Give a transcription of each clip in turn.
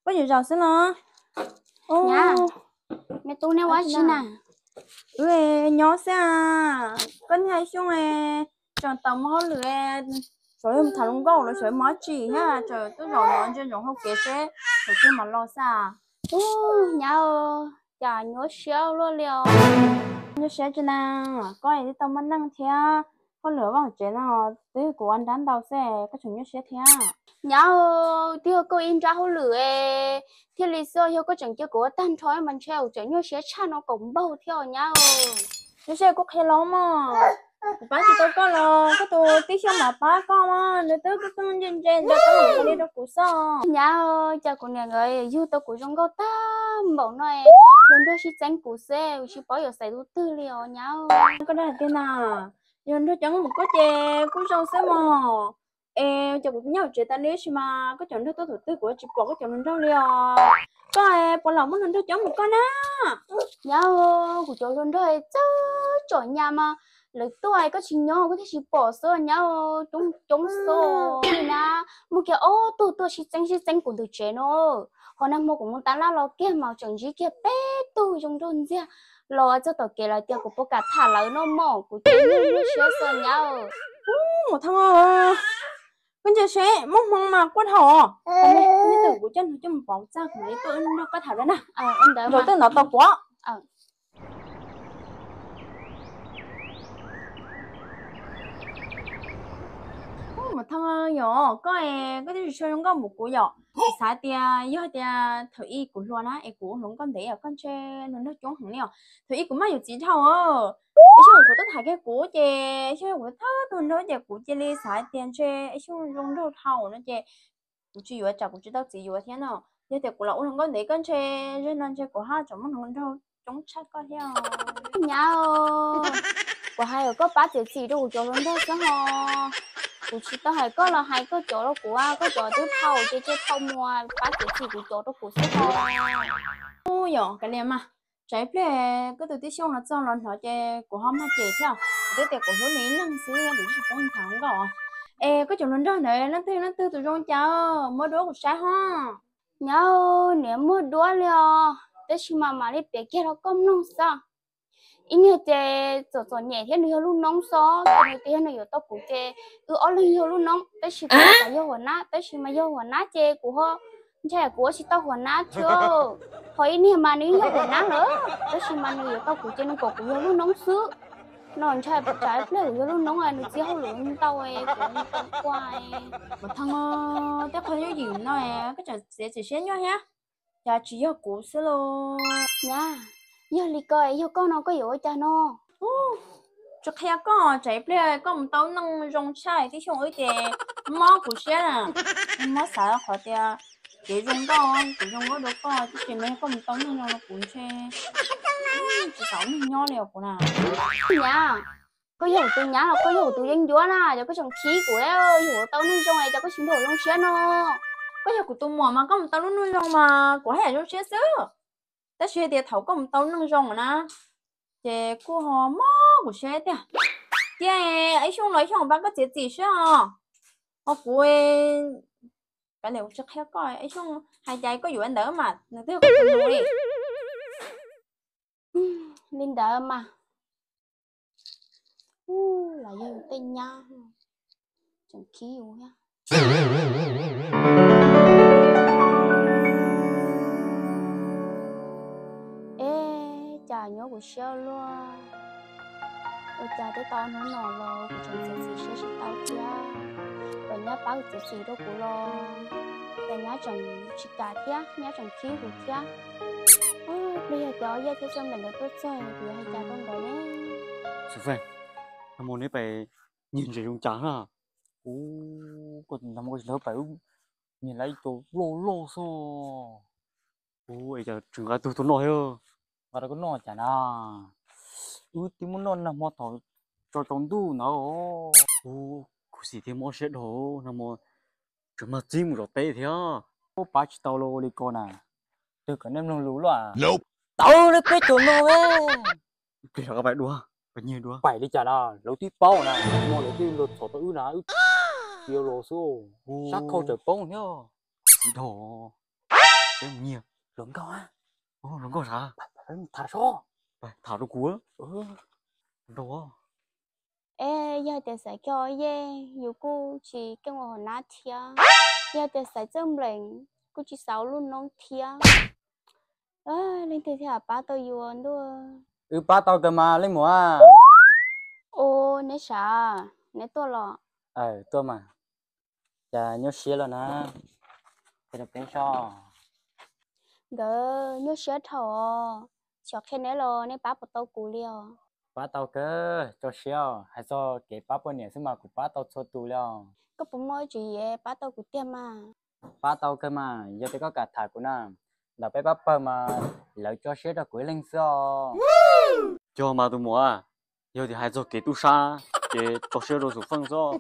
Koj yuav zaum xwb los? Nyab, me tub neb ua tsi na? Wb nyob xwb. Koj niag Xyooj tseem tau mus hauj lwm, xyov yog mus tham hluas nkauj los xyov mus ua tsi thiab, tseem tuaj zaum no ntsia ntsoov hauv kev seb thaum twg mam los xwb. Nyab, cas nyuaj siab luaj li os. Nyuaj siab tsi na, koj twb tau muaj neej thiab, hauj lwm vaj hauv tsev no twb yog kuv ua nrab ntau xwb koj tseem nyuaj siab thiab. Nyab, twb yog koj ib nrab hauj lwm thiaj li xwb, yog koj tseem cia kuv ua tag nrho mas ntshe kuv tseem nyuaj siab tshaj no kaum npaug thiab os nyab. Nyuaj siab kuj qhia los mas, kuv pab tsis tau koj los koj tus tij Xyooj mam pab koj mas, nws twb koj ntse ntse nrog koj mus li rau kuv xwb. Nyab, cas kuv niam nkawd yug tau kuv zoo nkauj tag npaum no, hluas nraug sib txeeb kuv xwb, kuv tsis paub yuav xaiv tus twg li os nyab. Koj dag tiag na, yog nraug coob mus koj ces kuj zoo xwb mog. Es ces kuv nyob hauv tsev tas li sis mas koj cov nraug tuaj thaum twg kuv tsis pom koj cov hluas nraug li os. Koj puas lam muaj hluas nraug coob mus koj na? Nyab, kuv cov hluas nraug txawj tsom nyam mas lawv tuaj koj tsis nyob koj thiaj tsis pom xwb nyab. Coob xwb na, muaj kiag ob tug tuaj sib txeeb sib txeeb kuv ntawm tsev no. Ho nag hmo kuv mus tas laj los kiag mas tseem ntsib kiag peb tug zoo nraug ntxiag los txog tom kev lawv tias kuv puas kam tham lawv no mog, kuv ces nyuaj siab xwb nyab. Mus thoob, koj ntsia seb muaj hmoo mas quaj dhau. Neb twb kuv coj nws coj mus pauv txaj kuv mam li tuaj nrog koj tham dua na. Zaum twg hnov tau kuv. Mus thoob, yog koj, koj twb tsis tshua zoo nkauj mus kuv yom. Kuv xav tias yog tias thaum ub kuv hluas na es kuv ua hluas nkauj ntev yom koj ntshe hluas nraug coob heev li os. Thaum ub kuv maj yuav txiv dhau. Ib xyoos kuv tuaj tham kiag kuv ces xyoo kuv thawj tug nraug ces kuv cia li xav tias ntshe ib xyoos zoo nraug dhau no ces kuv tsis yuav tsam kuv tsis tau txiv yuav thiab no. Yog tias kuv los ua hluas nkauj ntev koj ntshe zaum no ntshe kuv haj tseem muaj hluas nraug coob tshaj koj thiab. Nyab, kuv hais kom koj pab txiav txim rau kuv cov hluas nraug xwb ho. Kuv tsis tau hais koj los hais koj cov rau kuv, koj cov twb dhau ces cia dhau mus, pab txiav txim kuv cov rau kuv xwb ho. Ub yom, kav liam mas, tsam ib pliag koj tus tij Xyooj los txog los hnov ces kuv ho mag cem thiab. Kuv twb tias kuv hlub nws ib leeg xwb kuv tsis pub nws tham hluas nkauj. Es koj cov hluas nraug ntawd leej twg leej twg tus zoo cas muab duab kuv saib ho. Nyab, niam muaj duab li os, tab sis mas mam li piav kiag rau koj mloog xwb. Ib niag ces txom txom nyem thiab nws yog lub noob xwb, ces nws tias yog nws yuav tau kuv ces wb ob leeg yog lub noob, tab sis kuv xav yog huas nab, tab sis mas yog huas nab ces kuv ho ntshai kuv ua tsis tau huas nab thiab. Ho ib niag mas nws yog huas nab lawm, tab sis mas nws yuav tau kuv ces nws kom kuv yog lub noob xwb. No ntshai tsam ib pliag kuv yog lub noob nws txiv hauj lwm ntau kuv ua. Mas thoob, tej qhov yooj yim no koj tseem txiav txim siab nyuaj thiab, cas tsis yog kuv xwb los? Nyab, yog li ko yog koj no koj yuav ua cas no? Tsis qhia koj, tsam ib pliag koj mus tau neej zoo tshaj tib xyoos wb ces mob kuv siab na. Mob xav qhov tias kev zoo nkauj kuv zoo nkauj dua koj, tab sis mas yog koj mus tau neej zoo no kuv ntshe tsis xav ua neeg nyob li os kuv na. Nyab, koj yog kuv tus nyab los koj yog kuv tus yeeb ncuab na, ces koj tseem khib kuv, yog kuv tau neej zoo es cas koj tsis nrog kuv zoo siab no? Koj yog kuv tus muam mas koj mus tau lub neej zoo mas kuv haj yam zoo siab xwb. Tab sis hais tias thaum koj mus tau neej zoo na, ces kuj ho mob kuv siab tiag. Cia ib xyoos los ib xyoos pab koj txiav txim siab os. Ho kuv, kav liam kuv tsis qhia koj, ib xyoos hais cas koj yuav ntawd mas nws twb yog koj tus muam li. Li ntawd mas, los yog tej nyab tseem khib yus thiab. Es cas nyuaj kuv siab luaj, ua cas twb tau hnub no los kuv tseem txiav txim siab tsis tau thiab. Kom nyab pab kuv txiav txim rau kuv los cas nyab tseem tsis kam thiab, nyab tseem khib kuv thiab. Pliag yog cov yaj thiab xyoo ntawm ntawd tuaj txog kuv yuav hais cas rau nkawd ne? Xu Feej, nag hmo neb pais nyiag ntses zoo cas na? Ub, koj nag hmo koj tsis hlawv pais, nyiag lawv ib co loj loj xwb. Ub, es cas tseem nqa tug tuaj noj thiab? Nqa rau koj noj cas na? Wb twb muab noj nag hmo thaum tsaus tsaus ntuj ntawd. Ub, khuv xim thiab mob siab dhau, nag hmo tseem mag txib mus zov teb thiab. Ub, pab tsis tau los ua li ko na. Twg kom nej mloog lus luaj? Tau li peb caug no. Ib pliag los koj pais dua, koj nyiag dua. Pais li cas na, lawv twb paub na, nag hmo lawv twb los txhom tau wb na, wb tsis los xwb. Sab khau tawm poob thiab. Tsis dhau. Peb mus nyiag hluas nkauj. Hluas nkauj sav? Tham so, tham rau kuv. Nrog. Es yog tias xaiv kiag Yej yus kuj tsis keej ua hauv nab thiab, yog tias xaiv Txawj Nplees kuj tsis xav ua lub noob thiab. Leej twg thiaj pab tau yus ntuj? Wb pab tau kawg mas leej muam. Ua neb sav, neb tuaj los? Tuaj mas. Cas nyuaj siab los na? Qhia rau peb saib. Nkawd nyuaj siab dhau os, xyov qhia neb los neb pab puas tau kuv li os. Pab tau kawg, tso siab os, hais txog kev pab poj niam xwb mas kuv pab tau txhua tus li os. Koj puas muaj tswv yim pab tau kuv tiag mas? Pab tau kawg mas, yog tias koj kam tham kuv na, ntawm peb pab pawg mas lawv tso siab rau kuv ib leeg xwb os. Yog mas tus muam, yog tias hais txog kev tub sab ces tso siab rau Xus Feej xwb.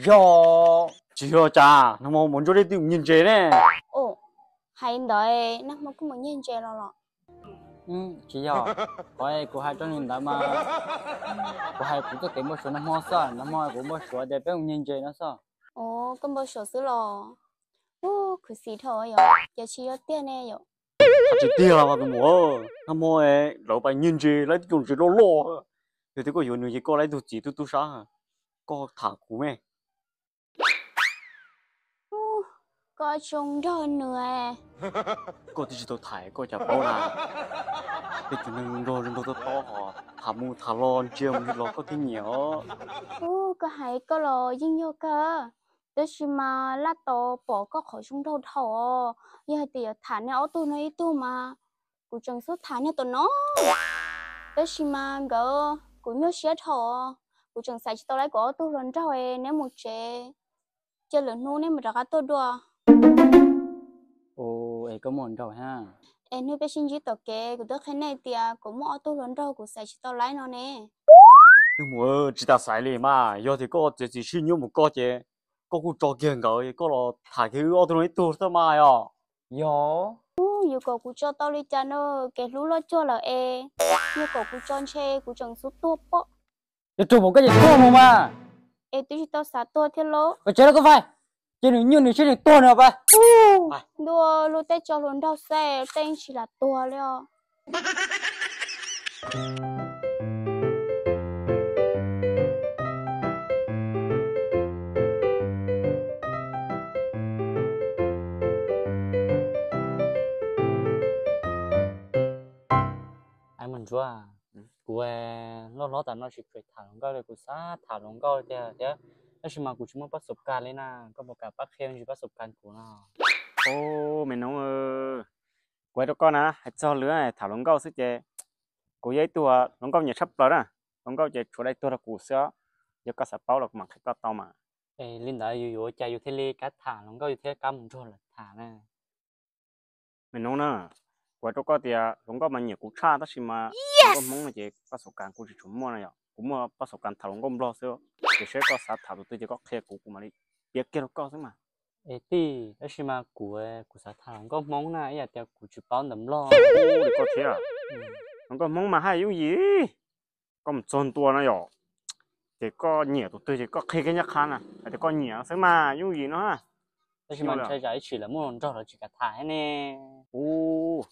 Yog. Tsis yog cas, nag hmo mus nrog leej twg nyiag ntses ne? Hais ntawd nag hmo kuj mus nyiag ntses los los? Tsis yog, qhov kuv hais rau nws ntawd mas kuv hais kuv txoj kev npau suav nag hmo xwb, nag hmo kuv npau suav tias peb mus nyiag ntses no xwb. Ua koj npau suav xwb los? Ua khuv xim dhau yom, ces tsis yog tiag ne yom. Tsis tiag los mas tus muam, nag hmo lawv pais nyiag ntses, lawv ib tug ntses loj loj. Yog tias koj yuav nws ces koj lawv ib tug txiv tub tub sab, koj tham kuv me. Koj zoo nraug nws. Koj twb tsis tau tham koj cas paub na. Peb tus neeg nrog zoo nraug tob tob hos tham mus tham los ntsia mus los koj thiaj nyiam os. Ub, koj hais koj los yeej yog kawg, tab sis mas laj tos pom koj qhov zoo nraug dhau os. Yog hais tias yuav tham niag ob tug no ib tug mas kuv tseem xub tham niag tom no. Tab sis mas nkawd kuv nyuaj siab dhau os, kuv tseem xaiv tsis tau lawv kuv ob tug hluas nraug, neb mus tsev, cia lwm hnub neb mam rov qab tuaj dua. Es koj muaj hluas nraug thiab? Es hnub peb sib ntsib tom kev kuv twb qhia nej tias kuv muaj ob tug hluas nraug kuv xaiv tsis tau lawv no ne. Mus tsis tas xaiv li mas, yog tias koj txiav txim siab nyuaj mus koj ces koj kuj tso kiag nkawd, koj los tham kiag wb ob tug no ib tug xwb mas yom. Yog. Yus kom kuv tso tau li cas na, kev hlub loj cuag lawm es, yus kom kuv tso ntshe kuv tseem xub tuag pom. Yog raug pom koj ces tuag mus mas. Es twb tsis tau xav tuag thiab lauj. Koj tsev rau koj fais, cia nws nyuaj nws siab nws tuag nws pas. Ntuj, luag tej tso hluas nraug xwb, tej tsis lam tuag li os. Ntsuag, kuv loj hlob tas no tsis kam tham hluas nkauj li, kuv xav tham hluas nkauj tiag thiab, tab sis mas kuv tsis muaj pab xub kas li na, koj puas kam pab qhia me ntsis pab xub kas kuv no? Ub, me noob, kuv hais rau koj na, hais txog lwm tham hluas nkauj xwb ces kuv yog ib tug hluas nkauj nyiam tshaj plaws na. Hluas nkauj ces tshuav dai tuag rau kuv xwb, yog koj xav paub los kuv mam qhia koj tau mas. Li ntawd yus yuav ua cas yus thiaj li kam tham hluas nkauj yus thiaj kam mus nrog lawv tham na? Me noob na, kuv hais rau koj tias hluas nkauj mas nyiam kuv tshaj, tab sis mas hluas nkauj Hmoob no ces pab xub kas kuv tsis tshua muaj na yom, kuv muaj pab xub kas tham hluas nkauj Nplog xwb. Ces seb koj xav tham tus twg ces koj qhia kuv, kuv mam li piav kiag rau koj xwb mas. Es tij, tab sis mas kuv, kuv xav tham hluas nkauj Hmoob na, ib yam tias kuv tsis paub ntawv Nplog. Ub, li koj thiab, hluas nkauj Hmoob mas haj yooj yim. Koj mus txog ntua no yom, ces koj nyiam tus twg ces koj qhia kiag nyob qha na, hais tias koj nyiam xwb mas yooj yim no. Tab sis mas ntshai tsam ib tsis lawv muaj hluas nraug lawv tsis kam tham thiab ne. Ub,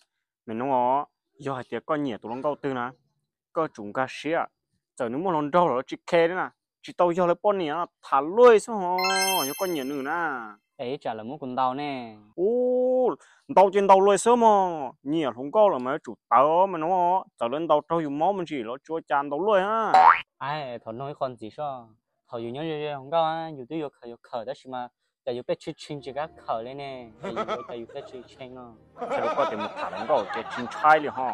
me noob os, yog hais tias koj nyiam tus hluas nkauj twg na, koj tsum nkag siab, txawm nws muaj hluas nraug los lawv tsis khe li na, tsis tau yog lawv poj niam, tham luaj xwb ho, yog koj nyiam nws na. Es ib tsam lawv muab kuv ntaus ne. Ub, ntaus ces ntaus luaj xwb mog, nyiam hluas nkauj lawm mas yuav tsum tawv me noob, txawm lawv ntaus raug yus mob me ntsis los tsis ua cas, ntaus luaj na. Thaum nug ib qho ntxiv soj, thaum yus nyob ze hluas nkauj yus twb yuav khawm yuav khawm tab sis mas cas yus pheej tshee tshee tsis kam khawm li ne, cas yus pheej tshee tshee no? Qhia rau koj tias mus tham hluas nkauj ces tsis ntshai li ho.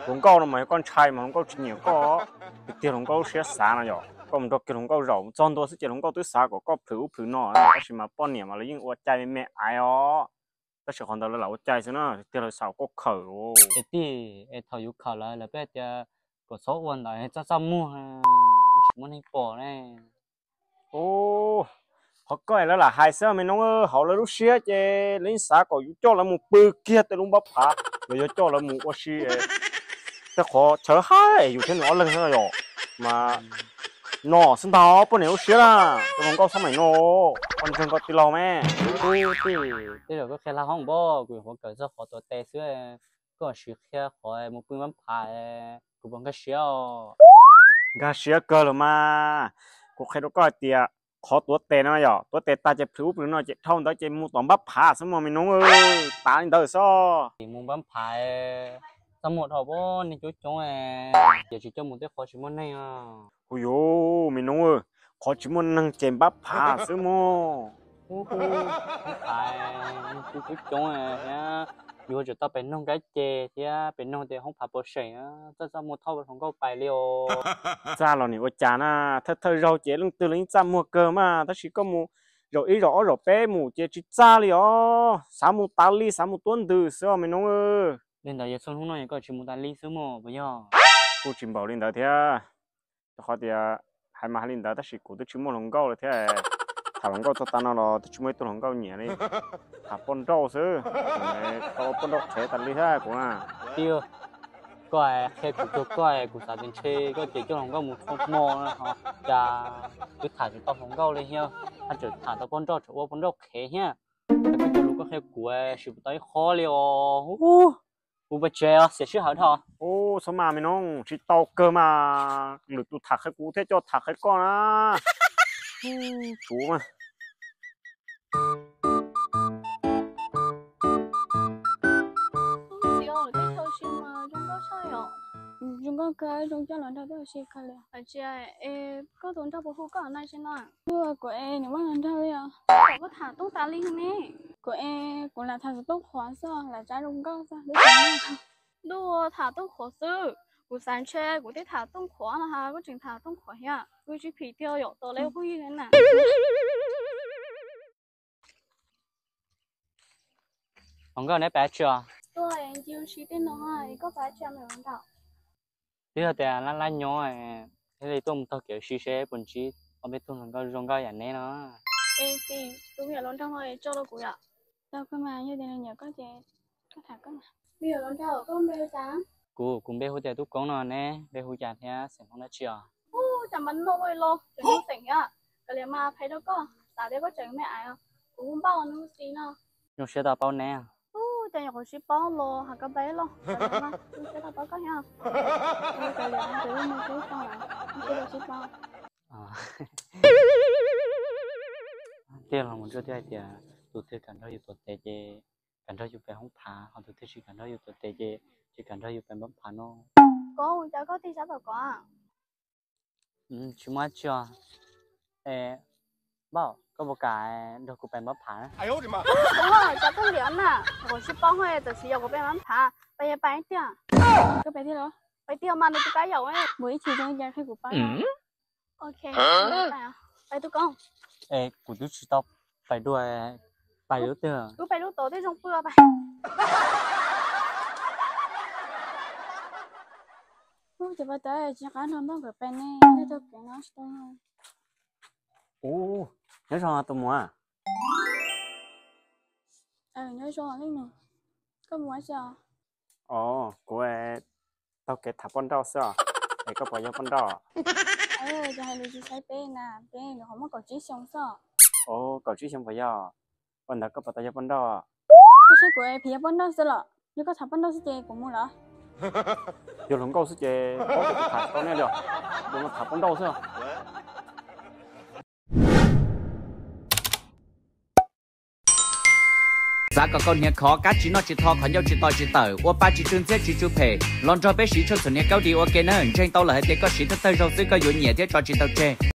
Hluas nkauj no mas yog koj ntshai mas hluas nkauj tsis nyiam koj. Tiag tiag hluas nkauj lub siab xav no yom, koj mus nrog kiag hluas nkauj zaum txog ntua xwb ces hluas nkauj twb xav kom koj plhws ub plhws no, tab sis mas poj niam mas lawv yeej ua cai me me aiv os. Tab sis qhov ntawd lawv lam ua cai xwb na, tiag tiag lawv xav kom koj khawm. Es tij, es thaum yus khawm lawv, lawv pheej tias kom txhob ua ntawd txaj txaj muag, tsis muaj neeg pom ne. Ub, qhov koj lawv lam hais xwb me noob, hauv lawv lub siab ces lawv yeej xav kom yus coj lawv mus pw kiag tej lub npab phav los yog coj lawv mus ua si tej qhov chaw hais yus thiab nws ob leeg xwb yom. Mas No xwb ntag poj niam, lub siab na, tus hluas nkauj xab maim no, koj ntseeg koj tij laug me. Ub tij, tej zaum koj qhia laj hoob npoj, kuv yuav qhuav kawm txog qhov tuav tes xwb, koj sim qhia qhov mus pw npab phav, kuv puas nkag siab os? Nkag siab kawg los mas. Kuv qhia rau koj hais tias qhov tuav tes no yom, tuav tes tag ces plhws ub plhws no ces dhau ntawd ces mus tom npab phav xwb mog me noob, tav li ntawd xwb. Mus npab phav txaj muag dhau, pab neeg coob coob, ces tsis coj mus tej qhov tsis muaj neeg. Hu yuv, me noob, qhov tsis muaj neeg ces npab phav xwb mog. Ub, npab phav neeg coob coob thiab, yuav tsum tau pem noog kab ces thiab pem noog tias hoob phav puas seem, txaj txaj muag thauj hluas nkauj pais li os. Txaj los nim ua cas na, thawj thawj zaug ces leej twg los yeej txaj muag kawg mas, tab sis koj mus zaum ib zaum ob zaum peb mus ces tsis txaj li os, xav mus tas li, xav mus tuab ntws xwb os me noob. Li ntawd yog txhua hnub no koj tsis mus tas li xwb mog puas yog? Kuj tsis npaum li ntawd thiab, rau qhov tias hais mas hais li ntawd tab sis kuv twb tsis muaj hluas nkauj li thiab. Tham hluas nkauj txog tav no los twb tsis muaj ib tug hluas nkauj nyiam li. Tham poj nrauj xwb, tau poj nrauj qhev tas li thiab kuv na. Tij, koj qhia kuv txog koj, kuv xav tias ntshe koj ces coj hluas nkauj mus txhua hmo no ho, cas twb tham tsis tau hluas nkauj li thiab, haj tseem tham tau poj nrauj, tseem ua poj nrauj qhev thiab. Koj cov lus koj qhia kuv sim puas tau ib qho li os. Kuv pais tsev os, xiam sij hawm dhau. Ub, txhob mas me noob, tsis tau kawg mas, lwm tus tham qhia kuv thiab coj tham qhia koj na. Tsuav mas. Xiv, tej chaw sim mas zoo nkauj tshaj yom. Zoo nkauj kawg, zoo coj los nrog tej ua si kawg li. Hais tias, es koj tus nraug puas hu koj na sim no? Hu kuv es nws muab los nrog li os. Kom koj tham tooj tas li ne. Kuv es kuv lam tham xov tooj qhuav xwb, lam tsav zoo nkauj xwb. Ntuj, tham tooj qhuav xwb, kuv xav ntshe kuv thiaj tham tooj qhuav no ha, koj tseem tham tooj qhuav thiab, kuv tsis phim tiag yom, tos lawv phooj ywg na. Hluas nkauj neb pab tsi os? Tuaj ncig ua si tej no, koj pab tsi me hluas nraug? Twb yog tias laj laj nyob thiaj li tuaj mus taug kev ua si seb puas ntsib ob peb tug hluas nkauj zoo nkauj yam neb no. Es tus me nyuam hluas nraug no tso rau kuv yom. Tau kawg mas, yog tias nws nyiam koj ces koj tham koj mas. Me nyuam hluas nraug, koj npe hu cas? Kuv, kuv npe hu tias Tub Koob no, neb npe hu cas thiab xeem Hmoob dab tsi os? Ub, cas mas noj ua los tseem noj xeem thiab. Kav liam mas, phem rau koj, xav tias koj tseem me ais os. Kuv hu Npauj, nws hu Xis no. Zoo siab tau paub neb. Ub, cas nyuam qhuav sib paub los hais koj peb los. Zoo siab tau paub koj thiab. Kav liam, ces wb mus sib paub lawm, wb sib paub. Tiag los mus ntsuaj thiab hais tias tus twg kam nrog yus tuav tes ces kam nrog yus pem hoob phav, ho tus twg tsis kam nrog yus tuav tes ces tsis kam nrog yus pem npab phav no. Koj ua cas koj tig sab tom kov? Tsis muaj dab tsi os. Es, Npauj, koj puas kam nrog kuv pem npab phav na? Ub, cas koj liam na, nyuam qhuav sib paub, txawm tsis yog kuv pem npab phav, peb yuav pais ib tiag. Koj pais tiag los? Pais tiag mas, nws tus kab yaum. Mus ib chim zoo li cas qhia kuv pab. Ok, pais Tub Koob. Es kuv twb tsis tau pais dua, pais lub twg? Kuv pais lub tod twb zoo pw pais. Ub, cov pais tod tsis qab nrog Npauj nkawd pais ne, nyob rau kev no tsis tau. Ub, nyob zoo tus muam. Nyob zoo li no. Koj mus ua tsi os? Os, kuv taug kev tham poj nrauj xwb os. Es koj puas yog poj nrauj? Ces hais lus tsis saib peb na, peb nyuam qhuav muaj kaum tsib xyoo xwb. Os, kaum tsib xyoo puas yog? Ua ntawd koj puas tau yog poj nrauj? Koj saib kuv phim yog poj nrauj xwb los? Yog koj tham poj nrauj xwb ces kuv mus lawm. Yog hluas nkauj xwb ces paub tias kuv tham tsis tau nej li os. Kuv no tham poj nrauj xwb. Xav kom koj hniav khov, kab tsis noj tsis tho, qhov ncauj tsis to tsis tawm, ua pa tsis tsw ntxhiab tsis tsw phem, los nrog peb siv tshuaj txhuam hniav kaub di ua ke na. Ntseeg tau lawm hais tias koj siv thawj thawj zaug xwb koj yuav nyiam thiab tso tsis tau tseg.